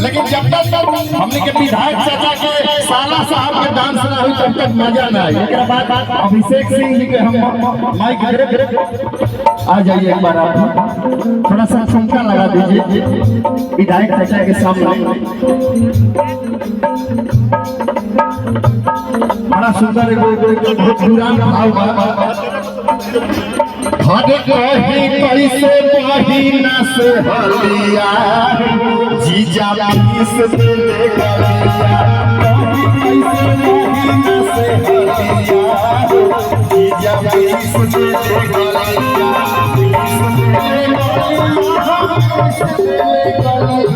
लेकिन जब तक हमने के विधायक चाचा के साला साहब के डांस ना हुई तब तक मजा ना आई। एकरा बाद अभिषेक सिंह जी के हम माइक दे, आ जाइए एक बार आप थोड़ा सा ठुमका लगा दीजिए विधायक चाचा के सामने। बड़ा सुंदर एगो पुरान भाव बा। हर कहीं कैसे बहिना से हलिया जीजा पीस देले गलिया, कहीं कैसे बहिना से हलिया जीजा पीस देले गलिया, पीस देले गलिया, पीस देले गलिया।